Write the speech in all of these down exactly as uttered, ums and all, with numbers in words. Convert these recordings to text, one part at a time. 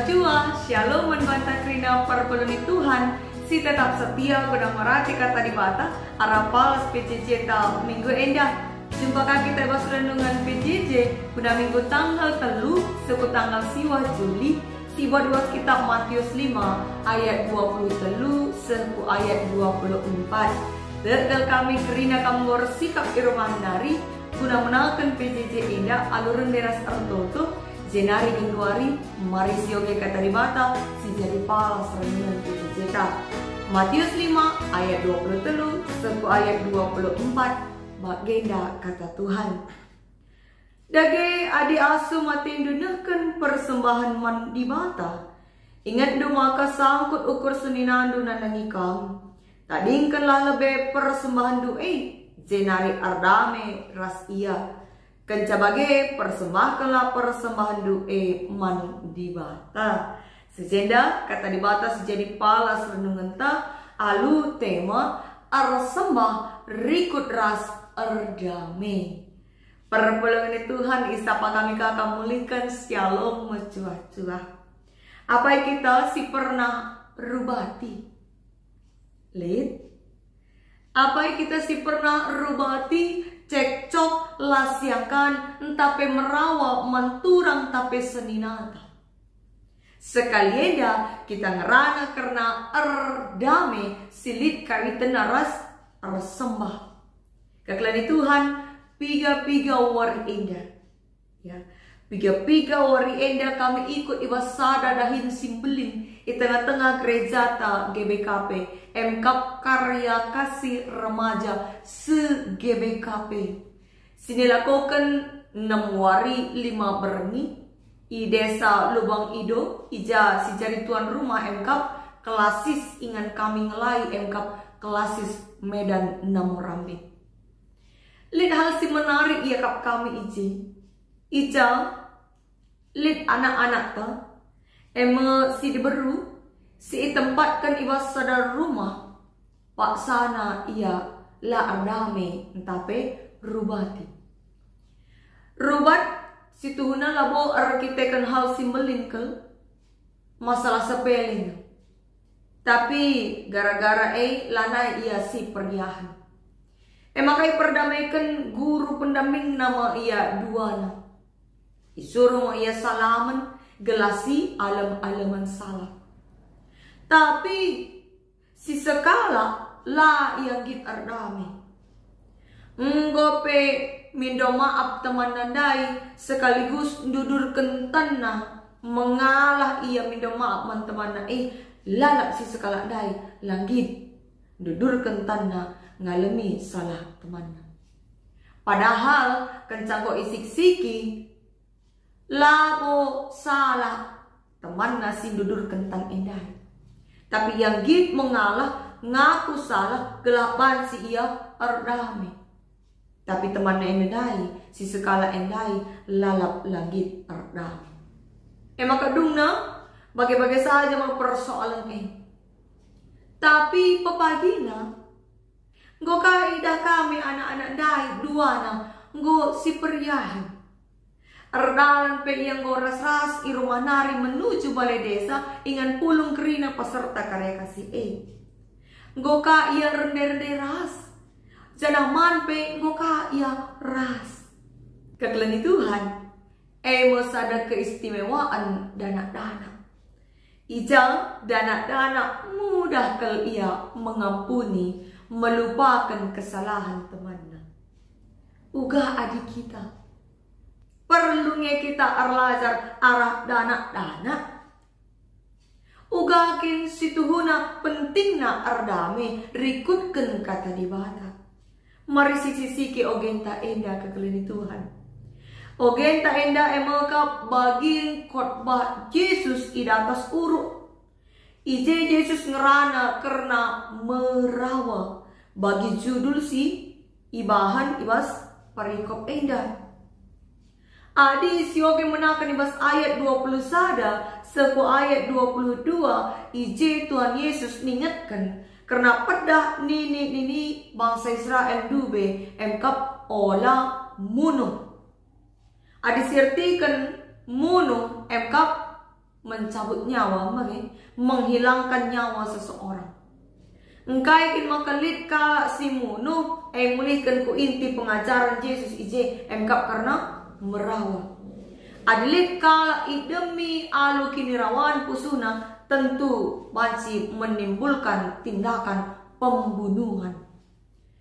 Dua, shalom man banta kerina perpulungen Tuhan, si tetap setia guna merati Kata Dibata, arah palas P J J ta minggu enda. Jumpa ka kita i bas renungen P J J guna minggu tanggal telu seh ku tanggal siwah Juli, si ibuat i bas kitab Matius lima ayat dua puluh telu seh ku ayat dua puluh empat. Tek kal kami kerina kam enggo ersikap i rumah nari guna menaken P J J enda alu rende ras ertoto, jenari genduari mari sioge Kata Dibata si jadi palas renungen P J J ta. Matius lima ayat dua puluh telu seh ku ayat dua puluh empat, bagenda Kata Tuhan. Dage adi asum atendu nehken persembahen man Dibata, ingetndu maka sangkut ukur seninandu nandangi kam. Tadingkenlah lebe persembahenndu e, jenari erdame ras ia. Kenca bage, persembahkenlah persembahenndu e man Dibata. Si jenda Kata Dibata si jadi palas renungenta alu tema ersembah rikut ras erdame. Perpulungen Tuhan, isapa kami kaka mulihken shalom mecuah-cuah. Apai kita si pernah rubati? Lit? Apai kita si pernah rubati, cekcok, la siangkan, ntah pe merawa man turang ntah pe seninata? Sekali enda kita ngerana kerna erdame si lit kawitenna ras ersembah. Kekelengen Tuhan, piga-piga wari enda. Ya, piga-piga wari enda kami ikut i bas sada dahin si mbelin i tengah-tengah gerejata G B K P, Emkap Karya Kasih Remaja se-G B K P. Si nilakoken enem wari lima berngi i Desa Lubang Ido, i ja si jadi tuan rumah Emkap Klasis ingan kami ngelai Emkap Klasis Medan Namorambe. Lit hal si menarik iakap kami i je. I ja lit anak-anakta, e me si diberu, si itempatken i bas sada rumah, paksana ia la erdame ntah pe rubati. Rubat si tuhuna labo erkiteken hal si mbelin kal, masalah sepele nge. Tapi gara-gara e lanai ia si periahen. E maka iperdameken guru pendampingna me ia duana. Isuruh me ia salamen gelah si alem-alemen salah. Tapi si sekalak la ia nggit erdame. Enggo pe mindo maap temanna ndai sekaligus ndudurken tanna, mengalah ia mindo maap man temanna e, lalap si sekalak ndai la nggit ndudurken tanna ngalemi salah temanna. Padahal kenca enggo isiksiki, labo salah temanna si ndudurken tan e ndai. Tapi ia nggit mengalah, ngaku salah gelah banci ia erdame. Tapi temanna e ndai, si sekalak e ndai, lalap la nggit erdame. E maka dungna, bage-bage saja me persoalen e. Tapi pepagina, enggo ka idah kami anak-anak ndai duana enggo si periahen. Erdalan pe ia enggo ras-ras i rumah nari menuju balai desa ingan pulung kerina peserta karya kasih e. Enggo ka ia rende-rende ras, janah man pe enggo ka ia ras. Kekelengen Tuhan, e me sada keistimewaan danak-danak. I ja danak-danak mudah kal ia mengampuni, melupaken kesalahen temanna. Uga adi kita, perlu nge kita erlajar arah danak-danak? Uga kin situhuna pentingna erdame rikutken Kata Dibata? Mari sisisiki ogenta enda kekelengen Tuhan. Ogenta enda e me kap bagin khotbah Jesus i datas uruk. I je Jesus ngerana kerna merawa bagi judul si ibahan i bas perikop enda. Adi sioge menaken i bas ayat dua puluh sada seh ku ayat dua puluh dua, i je Tuhan Yesus ningetken kerna pedah nini-nini bangsa Israel ndube, emkap ola munuh. Adi siertiken munuh, emkap mencabut nyawa, mage, menghilangkan nyawa seseorang. Engkai kin maka lit kalak si munuh, e mulihken ku inti pengajaren Jesus i je, emkap kerna merawa. Adi lit kalak idemi alu kinirawan pusuhna, tentu banci menimbulkan tindakan pembunuhan.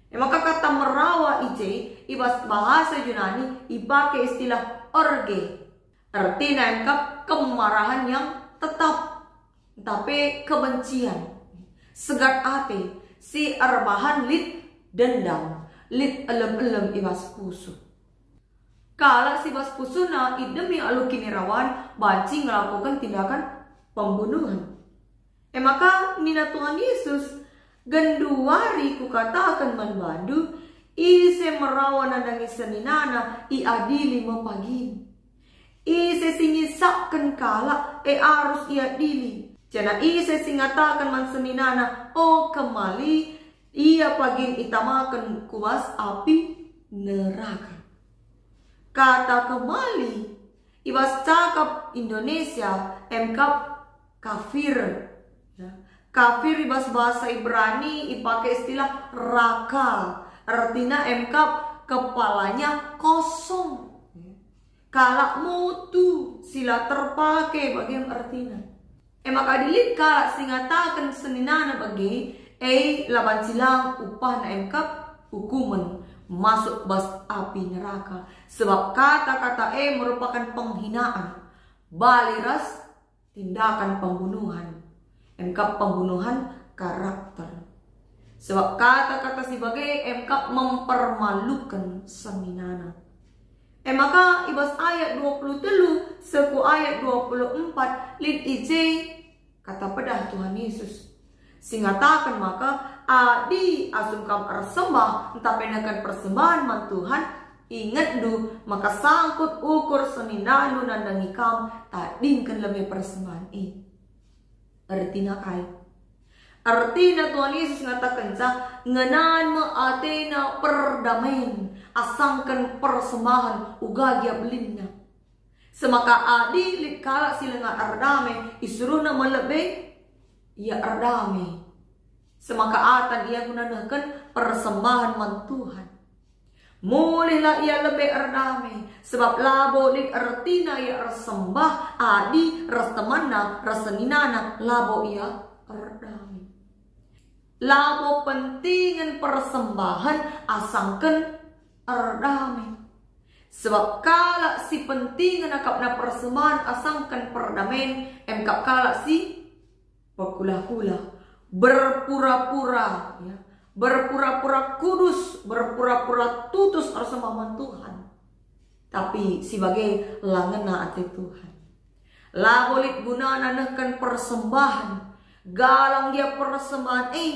E maka kata merawa i je i bas bahasa Junani ipake istilah orge. Ertina engkap kemarahan yang tetap, tapi kebencian, segat ate, si erbahan lit dendam, lit elem-elem i bas pusuh. Kalak si bas pusuhna idemi alu kinirawan banci ngelakoken tindakan pembunuhen. E maka nina Tuhan Yesus, "Genduari Kukataken man bandu, ise merawa nandangi seninana, iadili me pagin. Ise si ngisakken kalak, e arus iadili. Janah ise si ngataken man seninana, 'O kemali,' ia pagin itamaken ku bas api neraka." Kata kemali i bas cakap Indonesia emkap kafir. Ya. Kafir i bas bahasa Ibrani ipake istilah raka, ertina emkap kepalanya kosong. Ya. Kalak mutu si la terpake bage ertina. E maka adi lit kalak si ngataken seninana bage, e la banci lang upahna emkap ukumen masuk bas api neraka, sebab kata-kata e merupakan penghinaan, bali ras tindakan pembunuhan, emkap pembunuhan karakter. Sebab kata-kata si bage emkap mempermaluken seninana. E maka i bas ayat dua puluh telu seh ku ayat dua puluh empat lit i je kata pedah Tuhan Yesus, si ngataken maka, "Adi asum kam ersembah ntah pe nehken persembahen man Tuhan, ingetndu maka sangkut ukur seninandu nandangi kam, tadingken lebe persembahen e." Ertina kai? Ertina Tuhan Yesus ngatakenca, ngenan me atena perdamen, asangken persembahen uga gia belinna. Semaka adi lit kalak si langa erdame, isuruhna me lebe ia erdame. Semaka atan ia guna nehken persembahen man Tuhan. Mulihlah ia lebe erdame, sebab labo lit ertina ia ersembah adi ras temanna ras seninana labo ia erdame. Labo pentingen persembahen asangken erdame. Sebab kalak si pentingen akapna persembahen asangken perdamen, emkap kalak si pekula-kula, berpura-pura, ya, berpura-pura kudus, berpura-pura tutus ersembah man Tuhan. Tapi si bage la ngena ate Tuhan. Labo lit gunana nehken persembahen, galang gia persembahen e,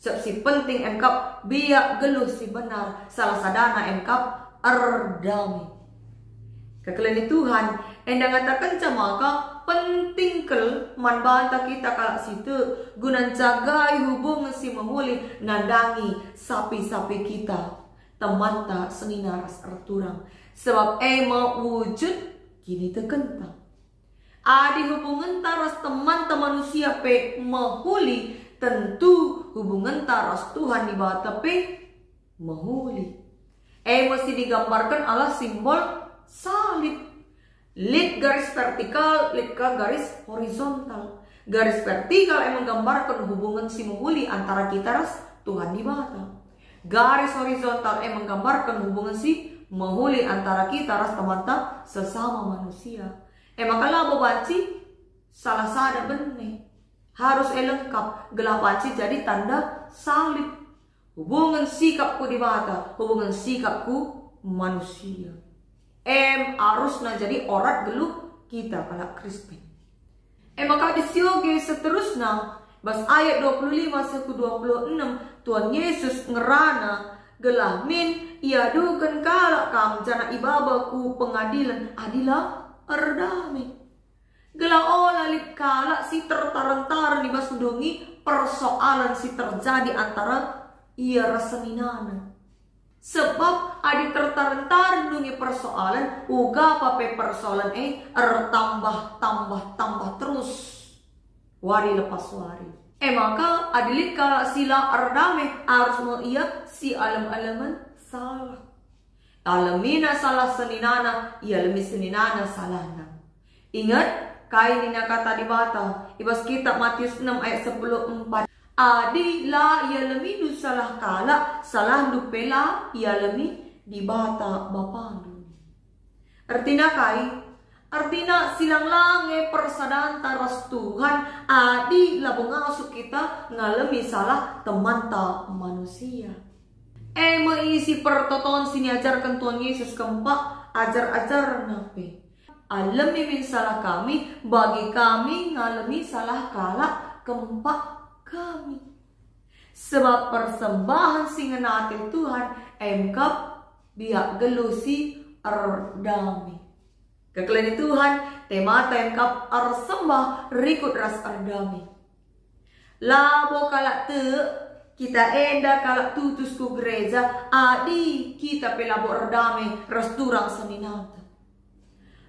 sebab si penting emkap biak geluh si benar, salah sadana emkap erdame. Kekelen ni Tuhan, enda ngatakenca maka penting kal man banta kita kalak si tek guna njagai hubungen si mehuli nandangi sapi-sapi kita, temanta senina ras erturang, sebab e me wujud kinitekenta. Adi hubungenta ras temanta manusia pe mehuli, tentu hubungenta ras Tuhan Dibata pe mehuli. E me si digambarken alah simbol salib. Lit garis vertikal, lit ka garis horizontal. Garis vertikal e menggambarken hubungen si mehuli antara kita ras Tuhan Dibata. Garis horizontal e menggambarken hubungen si mehuli antara kita ras temanta sesama manusia. E maka labo banci salah sada bene. Harus e lengkap, gelah banci jadi tanda salib. Hubungen sikap ku Dibata, hubungen sikap ku manusia. Em arusna jadi orat geluh kita kalak Kristen. E maka adi sioge seterusna, bas ayat dua puluh lima seh ku dua puluh enem, Tuhan Yesus ngerana, gelah min iaduken kalak kam janah ibaba ku pengadilen adi la erdame. Gelah ola lit kalak si tertaren-taren i bas ndungi persoalan si terjadi antara ia ras seninana. Sebab adi tertaren-taren dungi persoalen, uga pe persoalen e ertambah-tambah-tambah terus wari lepas wari. E maka, adi lit kalak si la erdame, arus me ia si alem-alemen salah. Alemina salah seninana, ialemi seninana salahna. Inget kai nina Kata Dibata i bas Kitab Matius enem ayat sepuluh empat, "Adi la ialemindu salah kalak, salahndu pe la ialemi Dibata Bapandu." Ertina kai? Ertina silang-lang nge persadanta ras Tuhan adi labo ngasup kita ngalemi salah temanta manusia. E me isi pertoton si niajarken Tuhan Yesus kempak ajar-ajarNa pe. Alemi min salah kami, bagi kami ngalemi salah kalak kempak kami. Sebab persembahen si ngena ate Tuhan emkap biak geluh si erdame. Kekelengen Tuhan, temata emkap ersembah rikut ras erdame. Labo kalak tek kita enda kalak tutus ku gereja, adi kita pe labo erdame ras turang seninata.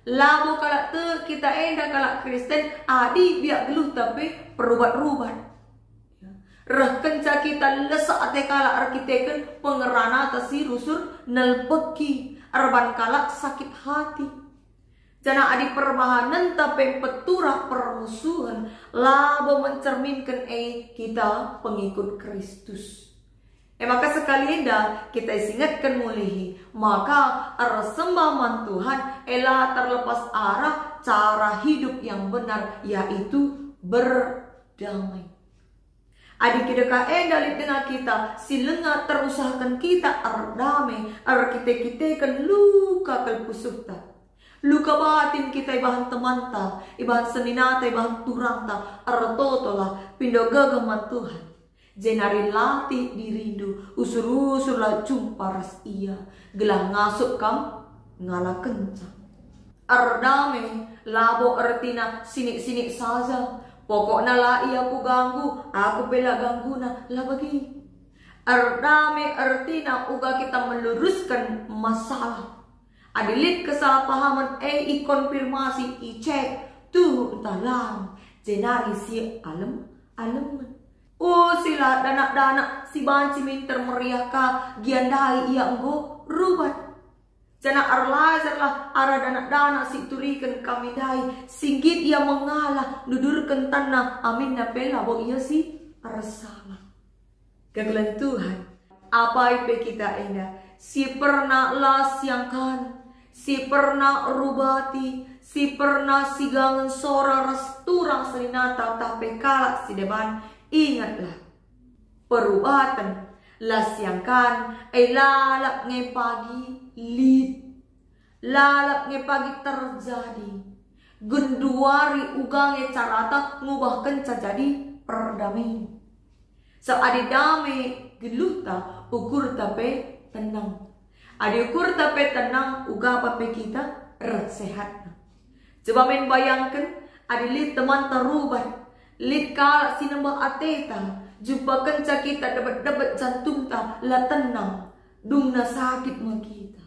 Labo kalak tek kita enda kalak Kristen, adi biak geluhta pe perubat-rubat. Reh kenca kita lesak ate kalak erkiteken pengeranata si rusur nelpeki erban kalak sakit hati. Janah adi perbahanenta pe peturah permusuhen, labo mencerminken e kita pengikut Kristus. E maka sekali enda kita isingetken mulihi, maka ersembah man Tuhan e la terlepas arah cara hidup yang benar, yaitu berdamai. Adi kideka enda lit denga kita si langa terusahaken kita erdame, erkite-kiteken luka kal pusuhta. Luka batin kita ibahan temanta, ibahan seninata, ibahan turangta, ertotolah, pindo gegeh man Tuhan. Jenari latih dirindu, usur-usurlah jumpa ras Ia, gelah ngasup kam ngalakenca. Erdame labo ertina sinik-sinik saja. Pokokna la ia kuganggu, aku pe la gangguna, la bagi. Erdame ertina uga kita melurusken masalah. Adi lit kesalahpahamen e ikonfirmasi, icek, tuhu ntah lang, jenari si alem-alemen. Usilah danak-danak si banci minter meriah ka, gia ndai ia enggo rubat. Janah erlajarlah arah danak-danak si ituriken kami ndai, si nggit ia mengala nudurken tanna, aminna pe labo ia si ersalah. Kekelengen Tuhan, apai pe kita enda, si pernah la siangkan, si pernah rubati, si pernah sigangen sora ras turang seninata ntah pe kalak si deban, ingetlah, perubaten la siangkan, e lalap nge pagi lit. Lalap nge pagi terjadi. Genduari uga nge carata ngubahkenca jadi perdamen. Sebab adi dame geluhta, ukurta pe tenang. Adi ukurta pe tenang, uga pe kita reh sehatna. Coba men bayangken, adi lit temanta rubat, lit kalak si nembeh ateta, jumpa kenca kita debet-debet jantungta la tenang, dungna sakit me kita.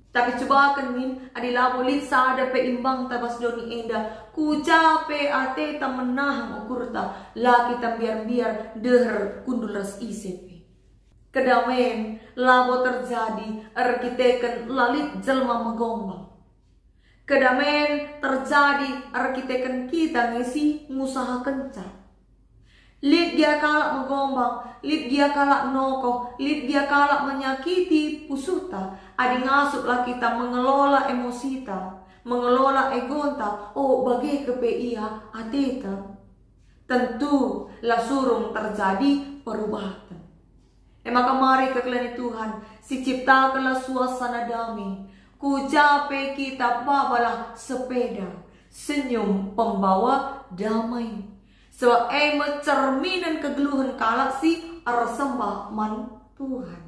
Tapi cubaken min, adi labo lit sada pe imbangta bas doni enda, ku ja pe ateta menahang ukurta, la kita mbiar-mbiar deher kundul ras ise pe. Kedamen labo terjadi erkiteken la lit jelma megombang. Kedamen terjadi erkiteken kita nge si ngusahakenca. Lit gia kalak megombang, lit gia kalak nokoh, lit gia kalak menyakiti pusuhta, adi ngasuplah kita mengelola emosita, mengelola egonta, o, bage kepe ia ateta. Tentu la surung terjadi perubaten. E maka mari kekelengen Tuhan, siciptakenlah suasana dame. Ku ja pe kita babalah sepeda, senyum pembawa damai. Sebab e me cerminen kegeluhen kalak si ersembah man Tuhan.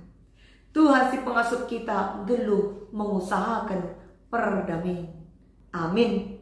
Tuhan si pengasup kita geluh mengusahaken perdamen. Amin.